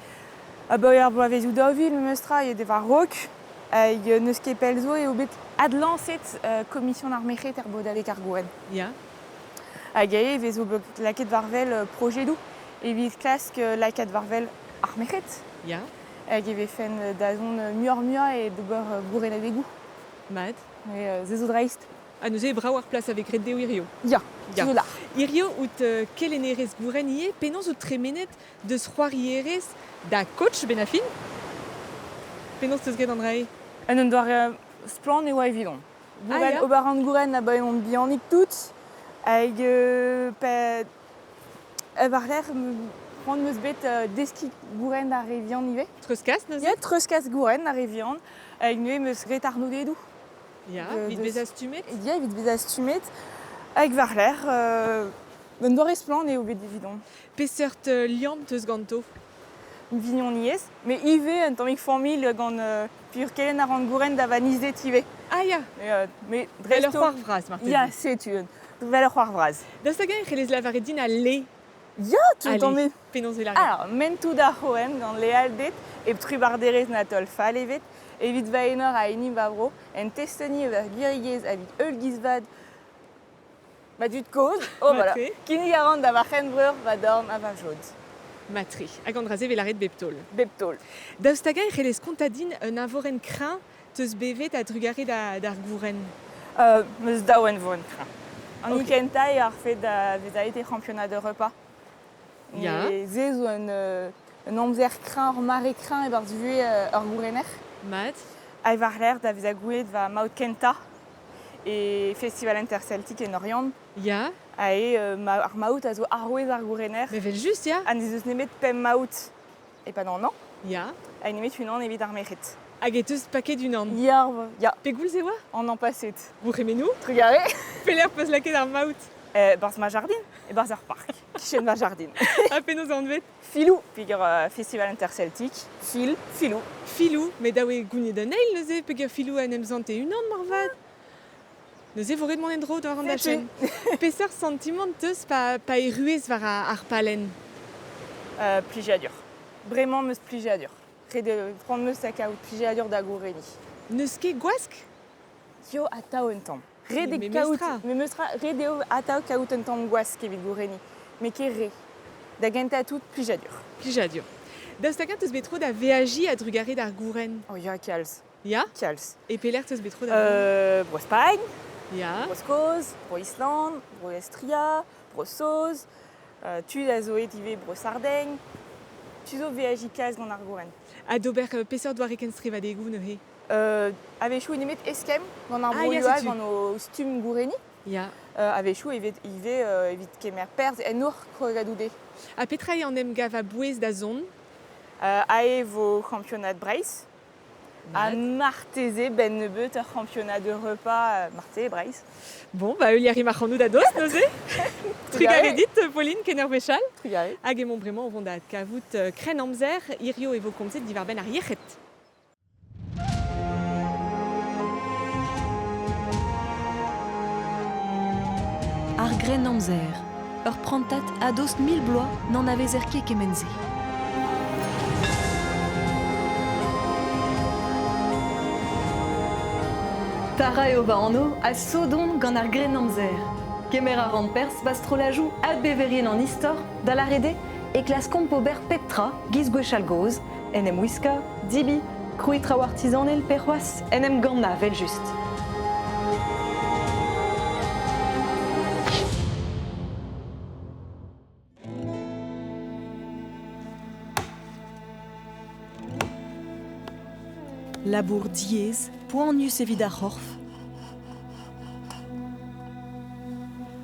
Abaoe ar bloavezhioù 2000 memestra eo war-raok. Hag n'eus ket pell zo eo bet adlañset komision ar merc'hed er bodadeg ar gouren. Ya. Hag e vezo bet lakaet war-wel projedoù evit klask lakaat war-wel ar merc'hed. Ya. Hag e vefen da zont muioc'h-muiañ e d'ober gourenadegoù. Mat. Mais se zo dreist. Ha neuze brav ar plas a vez graet dezho hiziv. Ya, Ya. zo là. Hiziv out kelennerez gouren ivez. Penaos out tremenet deus c'hoarierez da coach benn ar fin? Penaos teus graet an dra-se? En un doare splann e oa evidon. Ah, Gouren, ya. ober an gouren abaoe on bihanik tout. Hag pe war-lerc'h c'hoant 'm eus bet deskiñ gouren ar re vihan ivez. Treuzkas neuze? Ya, treuzkas gouren ar re vihan. Hag neuze 'm eus graet arnodedoù. Ya, evit bezañ stummet? Ya, evit bezañ stummet. Hag war-lerc'h, un doare splann eo bet evidon. Peseurt liamm 'teus ganto? Vignoniezh, met ivez un tammig familh gant peogwir kelenn a ran gouren da vanizet ivez. Ah ya! Mais Vel ur c'hoar vras marteze. Ya, setu, vel ur c'hoar vras. Daoust hag-eñ e c'hellez lavaret din al le? Ya, tout en Penaos e lâret? Alors, mentoù da c'hoen gant lealded, hep trubarderezh na taol fall evet, evit va enor ha hini va bro, en testeni eus ar gwiriegezh evit heul giz vat ma dud-kozh, oh voilà, kinnig a ran da va c'henvreur va dorn ha va jod. Matre. Hag an dra-se 'vez lâret bep taol. Bep taol. Daoust hag-eñ e c'hellez kontañ din un eñvorenn kreñv 'teus bevet a-drugarez d'ar gouren? 'Meus daou eñvorenn kreñv. An hini kentañ eo ar fed da vezañ aet e c'hampionad Europa. Ya. Se zo un amzer kreñv, ur mare kreñv e-barzh vuhez ur gourener. Mat. Ha war-lerc'h da vezañ goulet va maout kentañ e Festival Interceltique en Oriant. Ya. Ha eo ar maout a zo arouez ar gourener. Mais evel-just, ya. Ha n'ez eus nemet pemp maout e-pad an hañv. Ya. Ha nemet unan evit ar merc'hed. Hag e teus paket unan? Ya, ya. Pegoulz e oa? An an paset. Gourc'hemennoù? Trugarez. Pelec'h 'peus lakaet ar maout? Barzh ma jardin, e-barzh ar park, kichen ma jardin. Ha penaos anvet? Filou, peogwir Festival Interceltique, Fil, Filou. Filou, met dav eo gounit un eil neuze, peogwir Filou en em sant e-unan moarvat. Neuze vo ret mont en-dro war an dachenn. Peseurt santimant 'teus pa, pa erruez war ar palenn? Plijadur. Bremañ 'm eus plijadur. Ret eo c'hoant 'm eus da kaout plijadur da goureniñ. N'eus ket gwask? Yo atav un tamm. Ret eo kaout, memestra, ret eo atav kaout un tamm gwask evit goureniñ, met ket re. Da gentañ tout, plijadur. Plijadur. Daoust hag-eñ 'teus bet tro da veajiñ a-drugarez d'ar gouren? Oh ya, kalz. Ya? Kalz. E pelec'h 'teus bet tro da vont? Bro-Spagn, Ya. Bro-Skos, Bro-Island, Bro-Estria, Bro-Saoz, tud a zo aet ivez Bro-Sardegn. Tu zo veajiñ kalz gant ar gouren. Ha d'ober peseurt doare kenstrivadegoù neuze? A-wechoù nemet eskemm gant ar Ah, ya, broioù all, setu. gant o stumm goureniñ. Ya. A-wechoù evit ivez evit kemer perzh en hor krogadoù dezhe. Ha petra eo an emgav a-bouez da zont? Ae vo kampionad Breizh. Ha marteze, benn nebeut, ur c'hampionad Europa, marteze Breizh. Bon, bah heuliañ a rimp ac'hanout a-dost neuze. Trugarez dit, Pauline, ken ur wech all. Trugarez. Hag emaomp bremañ o vont da adkavout krenn-amzer. Hirio e vo komzet diwar-benn ar yec'hed. Ar Grennamzer, ur prantad a-dost 1000 bloaz n'anavezer ket kement-se. Tara eo va anv ha sot on gant ar Grennamzer. Kemer a ran perzh 'ba strollajoù adbeverien an istor, da lâret eo e klaskomp ober pep tra giz gwechall-gozh, en em wiskañ, debriñ, krouiñ traoù artizanel pe c'hoazh en em gannañ evel-just. Labour diaes, poanius evit ar c'horf.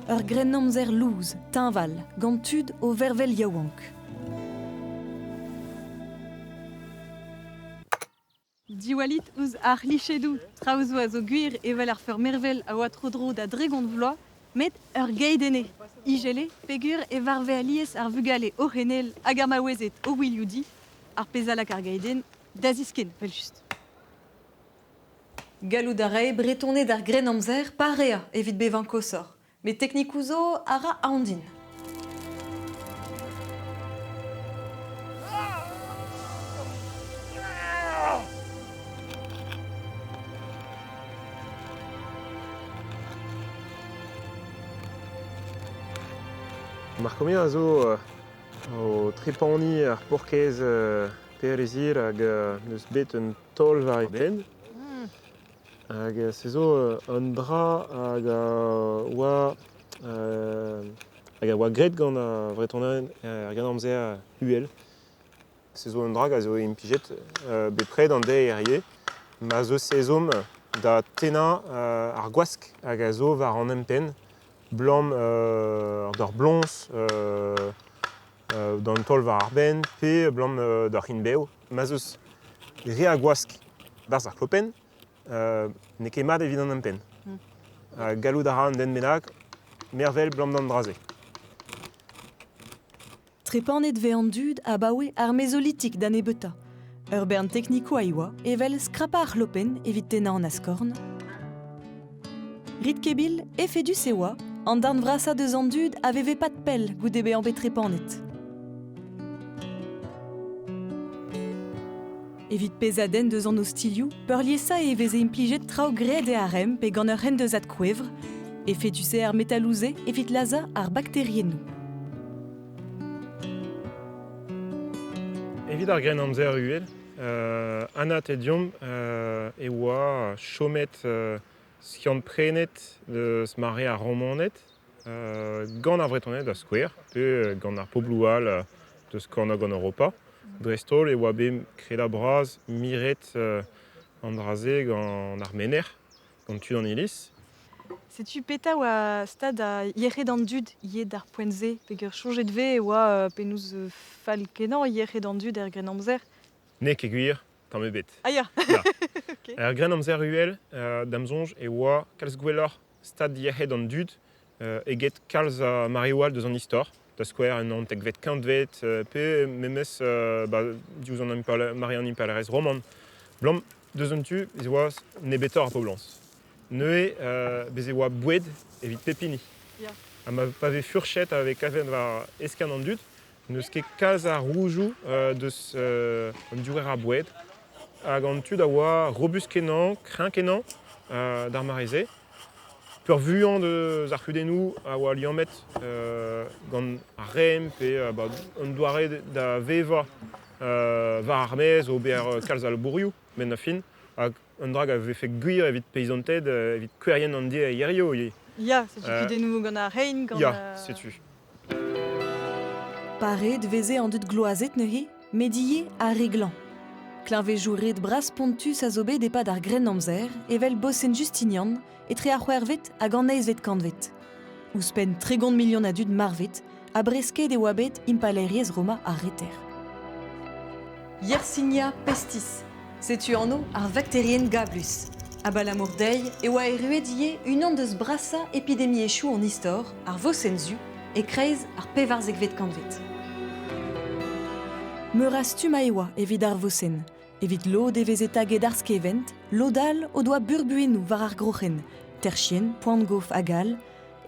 Ur grennamzer lous, teñval, gant tud o vervel yaouank. Diwallit ouzh ar c'hlichedoù, traoù zo a zo gwir evel ar feur-mervel a oa tro-dro da dregont vloaz, met ur geid enne. Ijele, peogwir e varve alies ar vugale o c'henel hag ar maouezed o wilioudiñ, ar pezh a lak ar geidenn da ziskenn, evel-just. Gallout a rae Bretoned ar Grennamzer pareañ evit bevañ koshoc'h, met teknikoù zo a ra aon din. Markomir a zo o trepaniñ ar paourkaezh Perezir hag n'eus bet un taol war e benn. Hag se zo un dra hag a oa hag a oa graet gant ar Vretoned er Grennamzer uhel. Se zo un dra hag a zo implijet bepred an deiz hiziv ma 'z eus ezhomm da tennañ ar gwask hag a zo war an empenn 'blam d'ur bloñs d'an taol war ar benn pe 'blam d'ur c'hin-bev. Ma 'z eus re a gwask 'barzh ar klopenn, n'eo ket mat evit an empenn. Gallout a ra un den bennak mervel 'blam d'an dra-se. Trepanet 'vez an dud abaoe ar mezolitik da nebeutañ. Ur bern teknikoù a yoa, evel skrapañ ar c'hlopenn evit tennañ an askorn. Rit kebil, efedus e oa, an darn vrasañ deus an dud a veve pad pell goude bezañ bet trepanet. Evit pezh a denn deus an ostilhoù, peurliesañ e veze implijet traoù graet e arem pe gant ur c'hendeuzad kouevr. Efedus eo ar metaloù-se evit lazhañ ar bakteriennoù. Evit ar Grennamzer uhel, anat eo deomp e oa chomet skiant-prenet deus mare ar Romaned gant ar Vretoned da skouer, pe gant ar pobloù all deus kornôg an Europa. Dreist-holl e oa bet kredabl-bras miret an dra-se gant ar menec'h, gant tud an iliz. Setu petra oa stad yec'hed an dud ivez d'ar poent-se peogwir soñjet 'vez e oa penaos fall-kenañ yec'hed an dud er Grennamzer. N'eo ket gwir, tamm ebet. Ah ya. Ya. Er Grennamzer uhel, da'm soñj, e oa kalz gwelloc'h stad yec'hed an dud eget kalz a mareoù all deus an istor. Da skouer en naontekvet kantved pe memes ba, diouzh an mare an impalaerezh roman. Blam deus un tu ez oa nebetoc'h ar poblañs. Neuze bez e oa boued evit pep hini. Ha ma pa vez furchet a vez kavet war eskern an dud, n'eus ket kalz a roujoù deus an diouer a boued. Hag an tud a oa robust-kenañ, kreñv-kenañ d'ar mare-se. Peurvuiañ deus ar c'hudennoù a oa liammet gant ar remm pe ba, un doare da vevañ war ar maez, ober kalz a labourioù, 'benn ar fin. Hag un dra hag a vefe gwir evit peizanted, evit kouerien an deiz hiziv ivez. Ya, setu kudennoù gant ar Rhein, gant... Ya, setu. Pareet 'veze an dud gloazet neuze, met ivez ar re glañv. Kleñvejoù red bras-spontus a zo bet e-pad ar Grennamzer, evel bosenn Justinian, etre ar c'hwec'hvet hag an eizhvet kantved. Ouzhpenn 30 milion a dud marvet ha bresket e oa bet Impalaeriezh Roma ar Reter. Yersinia pestis, setu anv ar vakterienn gablus. Abalamour dezhi e oa erruet ivez unan deus brasañ epidemiezhioù an istor, ar vosenn zu, e-kreiz ar pevarzekvet kantved. Meur a stumm a oa evit ar vosenn. Evit lod e veze taget ar skevent, lod all o doa burbuennoù war ar groc'hen, terchien, poan-gof hag all.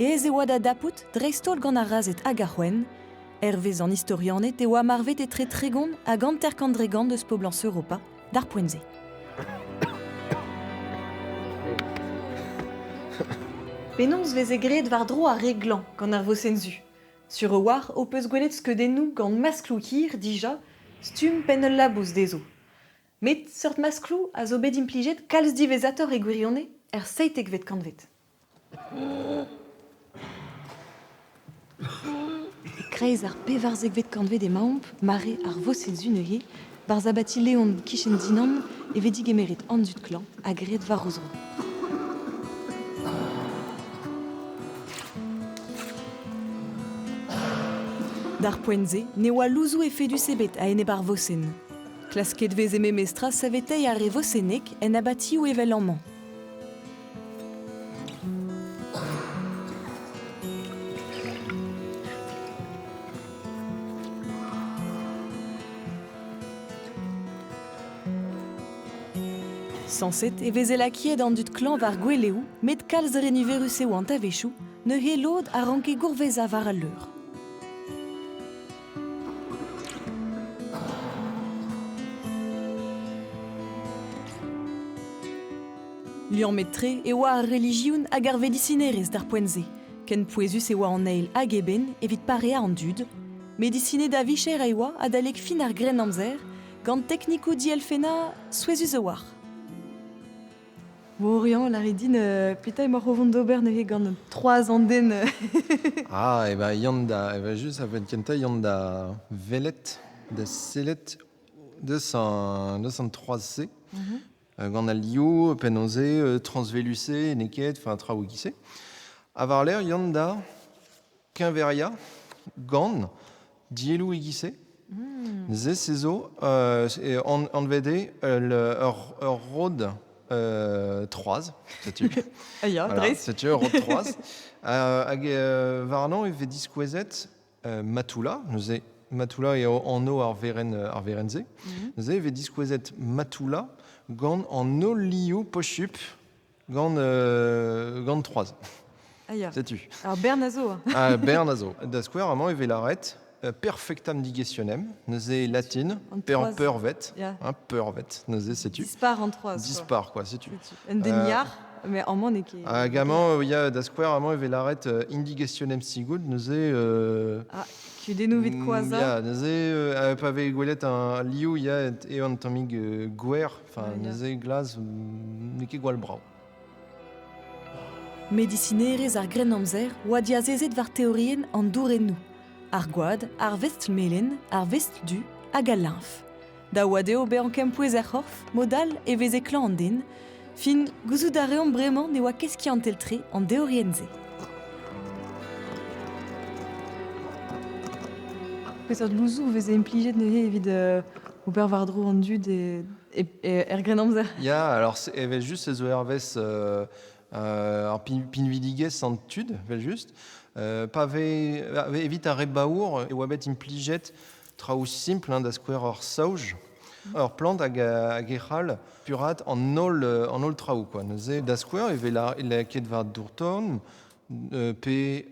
Aes e oa da dapout, dreist-holl gant ar razhed hag ar c'hwenn. Hervez an istorianed e oa marvet etre 30 hag 50% eus poblañs Europa d'ar poent-se. Penaos veze graet war-dro ar re glañv gant ar vosenn zu. Sur a-walc'h ho peus gwelet skeudennoù gant maskloù hir dija, stumm penn ul labous dezho. Met seurt maskloù a zo bet implijet kalz diwezhatoc'h e gwirionez, er seitekvet kantved. E-kreiz ar pevarzekvet kantved emaomp, mare ar vosenn zu neuze, 'barzh abati Leon 'kichen Dinan e vez digemeret an dud klañv ha graet war o zro. D'ar poent-se ne oa louzoù efedus ebet a-enep ar vosenn. Klasket 'veze memestra saveteiñ ar re vosennek en abatioù evel amañ. Sañset e veze lakaet an dud klañv war gweleoù, met kalz re niverus e oant a-wechoù, neuze lod a ranke gourvezañ war al leur. Liammet-tre e oa ar relijion hag ar vedisinerezh d'ar poent-se. Ken pouezus e oa an eil hag eben evit pareañ an dud. Medisined a vicher e oa adalek fin ar Grennamzer, gant teknikoù dielfennañ souezhus a-walc'h. Bon, lârit din, petra emaoc'h o vont d'ober neuze gant trois an den? Ah, e ben Yann da, e ben just a-benn kentañ Yann da welet, da sellet deus an, deus an 3C. Gant al liv, penaos eo, transvelus-se, n'eo ket, enfin traoù e-giz-se. Ha war-lerc'h Yann da keñveriañ gant dielloù e-giz-se. Neuze se zo anvet eo ur rod troaz, setu. Ah ya, Voilà, dreist. setu ur rod troaz. Hag warnañ e vez diskouezet Matula, neuze Matula eo anv ar werenn ar werenn-se. Neuze e vez diskouezet Matula gant an holl liv posupl gant gant troaz. Ah ya. Setu. Ar bern a zo. Ah, bern a zo. Da skouer, amañ e vez lâret perfectam digestionem, neuze latin, An pe en troaz. peurvet, Ya. hein, peurvet, neuze setu. Dispar an troaz. quoi. Dispar, quoi, setu. Setu. Un den yac'h, mais amañ n'eo ket... Hag amañ, ya, da skouer, amañ e vez lâret indigestionem sigout, neuze... Ah, kudennoù evit koazhañ. Ya, neuze, pa vez gwelet un liv, ya, eo un tammig gwer, enfin, Ah, ya. neuze glas, n'eo ket gwall brav. Medisinerezh ar Grennamzer oa diazezet war teorienn an dourennoù, ar gwad, ar vestl melen, ar vestl du hag al liñf. Da oa dezho bezañ kempouez er c'horf, mod all e veze klañv an den. Fin, gouzout a reomp bremañ ne oa ket skiantel-tre an deorienn-se. Peseurt louzoù veze implijet neuze evit ober war-dro an dud e, e, er Grennamzer? Ya, alors evel-just ez zo hervez ar pinvidigezh an tud, evel-just. Pa vez evit ar re baour e oa bet implijet traoù simpl, hein, da skouer ur saoj, ur plant hag hag e c'hall puraat an holl an holl traoù quoi. Neuze da skouer e vez lakaet war dour-tan pe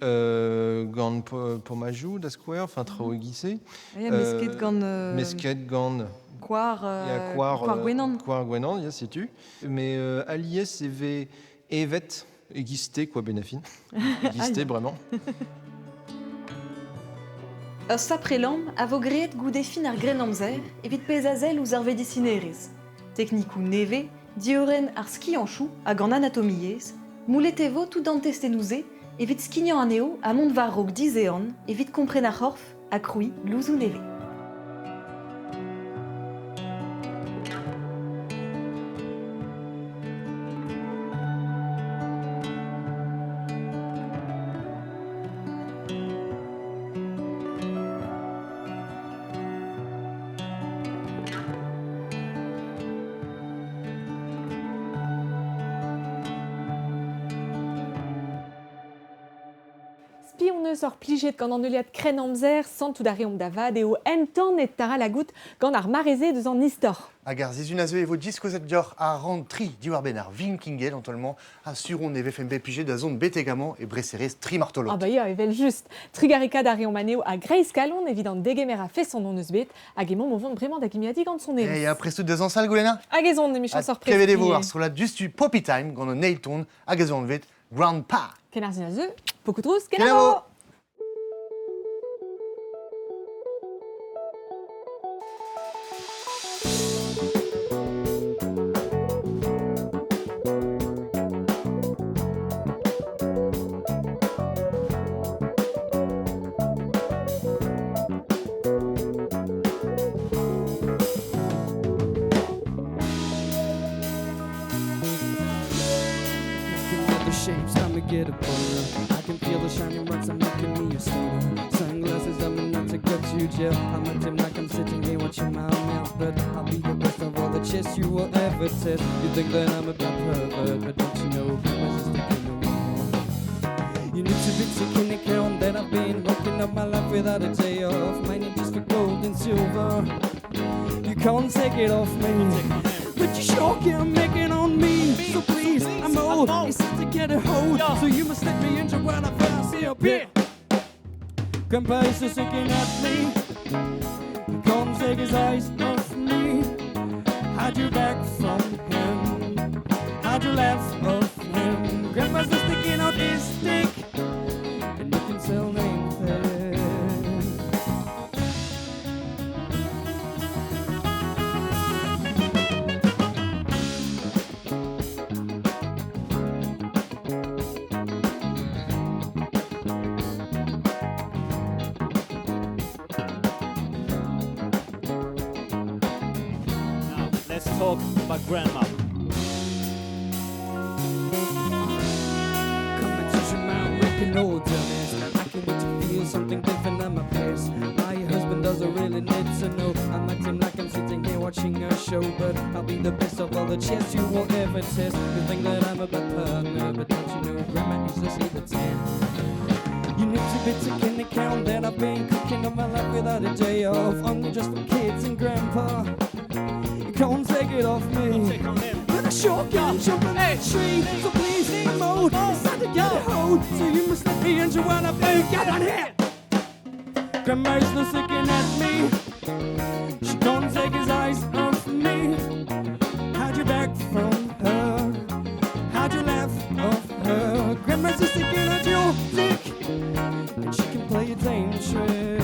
gant pomajoù da skouer, enfin traoù e-giz-se. Ya, mesket gant mesket gant koar, ya, koar, koar gwenan. Koar gwenan, ya, setu. Mais alies e vez evet e-giz te, quoi, benafin. E-giz te, bremañ. Ur sapre lamm a vo graet goude fin ar Grennamzer evit pezh a sell ouzh ar vedisinerezh. Teknikoù nevez, diorren ar skianchoù hag an anatomiezh, moullet e vo tout an testennoù-se evit skignañ anezho ha mont war-raok dizehan evit kompren ar c'horf ha krouiñ louzoù nevez. Spi hon eus hor plijet gant an heuliad Krennamzer, santout a reomp da vat eo entanet Tara Lagout gant ar mare-se deus an istor. Hag ar sizhun a zeu e vo diskouezet deoc'h ar rann tri diwar-benn ar Vinkinged an taol-mañ ha sur on e vefen bet plijet da zont betek amañ e breserezh Tri Martolod. Ah bah ya, evel-just. Trugarekaat a reomp anezho a-greiz kalon evit an degemer a-feson hon eus bet hag emaomp o vont bremañ da gimiadiñ gant sonerezh. Eh ya, prest out da zañsal, Goulenna? Hag ez on, emichañs Ha ur prest klevet e vo ar strollad diouzhtu Poppy Time gant an eil ton hag ez eo anvet Grandpa. Ken ar sin a zeu, pokoù-trouz, kenavo! Shapes, I'ma get a boner. I can feel the shining rocks, I'm making me a stoner. Sunglasses, I'm not to go to jail. I'm acting like I'm sitting here watching my mouth, but I'll be the best of all the chess you will ever test. You think that I'm a bad pervert, but don't you know grandma's just sticking the wall. You need to be taking account that I've been working up my life without a day off, mining just for gold and silver. You can't take it off me, but you sure can make it on me. So please, I'm old, it's time to get a hold. So you must let me into what I fancy up here. Grandpa is just looking at me. He can't take his eyes off me. Hide your back from him. Hide your laugh off him. Grandpa's just sticking out his stick, and you can tell name Now, let's talk about grandma. Come and touch my reckon old dumbass. I can wait to feel something different on my face. My husband doesn't really need to know. I'm acting like I'm sitting here watching a show, but I'll be the best of all the chess you will ever test. You think that I'm a bad partner, but don't you know grandma is just the 10. You need to be taking account that I've been cooking up my life without a day off, only just for kids and grandpa. You can't take it off me, but I sure can jump on that tree. So please, I'm old, it's time to get a hold. So you must let me into what I've been. Get on here. Grandma's just looking at me. She can't take his eyes off me. Hide your back from her. Hide your laugh off her. Grandma's just looking at your dick, and she can play a dame trick.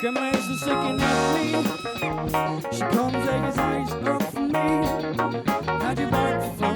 Grandma's just looking at me. She can't take his eyes off me. Hide your back from